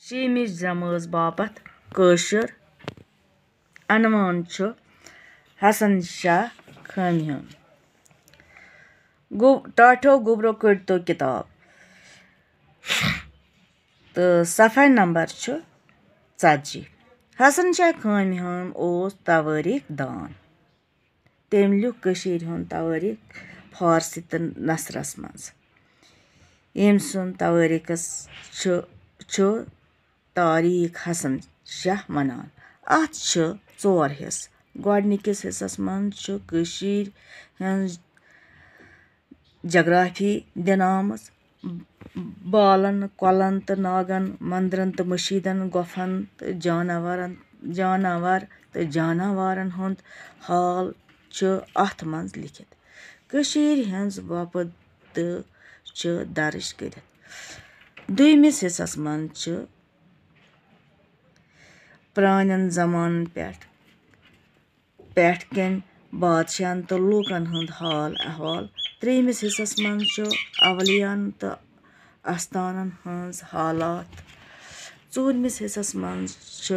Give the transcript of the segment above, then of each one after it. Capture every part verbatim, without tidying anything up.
شیٚیِمِس جمٲژ باپتھ کٲشُر عنوان چھُ حسن شاہ خٲمی ہُنٛد۔ گوٚو، ٹاٹھیو گوٚبرو کٔڑۍ تو کِتاب۔ تہٕ صفحہ نمبر چھُ ژتجی۔ حسن شاہ خٲمی ہُنٛد اوس توٲریٖخ دان۔ تٔمۍ لیوٗکھ کٔشیٖرِ ہُنٛد توٲریٖخ فارسی تہٕ نثرس منٛز۔ ییٚمۍ سُنٛد توٲریٖخس چھُ، چھُ تاریٖخ حسن شاہ وَنان۔ اَتھ چھِ ژور حصہٕ۔ گۄڈٕنِکِس حصس منٛز چھُ کٔشیٖرِ ہٕنٛز جغرافی دِنہٕ آمٕژ۔ بالن، کۄلن تہٕ ناگن، مندرن تہٕ مٔشیٖدن، گۄپھن تہٕ جاناوارن، جاناوار تہٕ جاناوارن ہُنٛد حال چھُ اَتھ منٛز لیٚکھِتھ۔ کٔشیٖرِ ہٕنٛز وۄپد تہٕ چھِ درٕج کٔرِتھ۔ دوٚیمِس حصس منٛز چھِ پرٛانٮ۪ن زمانن پٮ۪ٹھ، پٮ۪ٹھ کٮ۪ن بادشاہن تہٕ لوٗکن ہُنٛد حال احوال۔ ترٛیٚیمِس حصس منٛز چھُ اولیاہن تہٕ استانن ہٕنٛز حالات۔ ژوٗرمِس حصس منٛز چھُ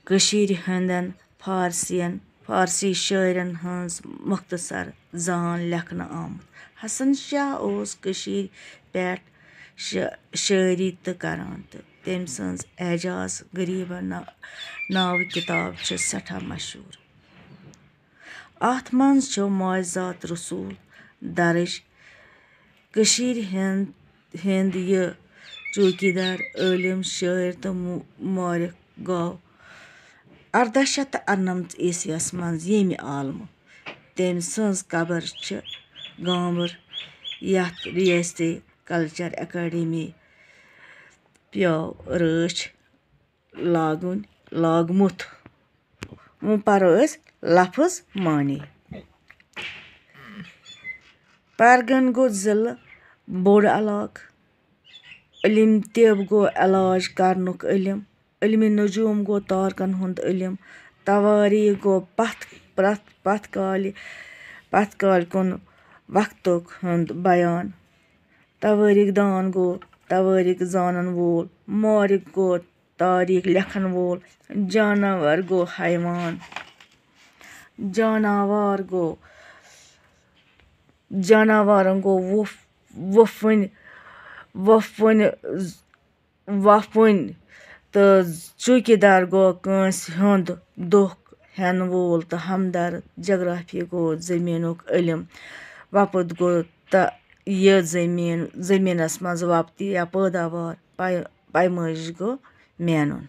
کٔشیٖرِ ہٕنٛدٮ۪ن فارسِین، فارسی شٲعرن ہٕنٛز مختصر زان لیکھنہٕ آمُت۔ حسن شاہ اوس کٔشیٖرِ پٮ۪ٹھ شٲ-، شٲعری تہٕ کران، تہٕ تٔمۍ سٕنٛز اعجاز غریٖبن نا-، ناوٕ کِتاب چھِ سٮ۪ٹھاہ مشہوٗر۔ اَتھ منٛز چھُ معجزات رسول درٕج۔ کٔشیٖرِ ہٕنٛد، ہٕنٛد یہِ چوکیدار، عٲلِم، شٲعر تہٕ مُ-، مورخ گوٚو اَرداہ شیٚتھ تہٕ اَرنَمَتھ عیسویَس منٛز ییٚمہِ عالمہٕ۔ تٔمۍ سٕنٛز قبر چھِ گامبر، یَتھ ریاستی کلچر اکیڈمی پیو رٲچھ لاگُن، لاگمُت۔ وۄنۍ پَرو أسۍ لفظ معنی۔ پرگن گوٚو ضلعہٕ، بوٚڑ علاقہٕ۔ علم طب گوٚو علاج کرنُک علم۔ علم نجوم گوٚو تارکن ہُنٛد علم۔ توٲریٖخ گوٚو پتھ، پرٛتھ، پتھ کالہِ، پتھ کالہِ کُن وقتُک ہُنٛد بیان۔ توٲریٖخ دان گوٚو توٲریٖخ زانن وول۔ مورخ گوٚو تاریٖخ لیکھن وول۔ جاناوار گوٚو حیوان۔ جاناوار گوٚو، جاناوارن گوٚو وُف-، وُفٕنۍ، وُفٕنۍ، وُفٕنۍ۔ تہٕ چوکیدار گوٚو کٲنٛسہِ ہُنٛد دُکھ ہٮ۪ن وول، تہٕ ہمدرد۔ جغرافی گوٚو زٔمیٖنُک علم۔ وۄپُد گوٚو تہٕ یہِ زٔمیٖن، زٔمیٖنس منٛز وۄپدِ یا پٲداوار۔ پَے-، پیمٲیش گوٚو مینُن۔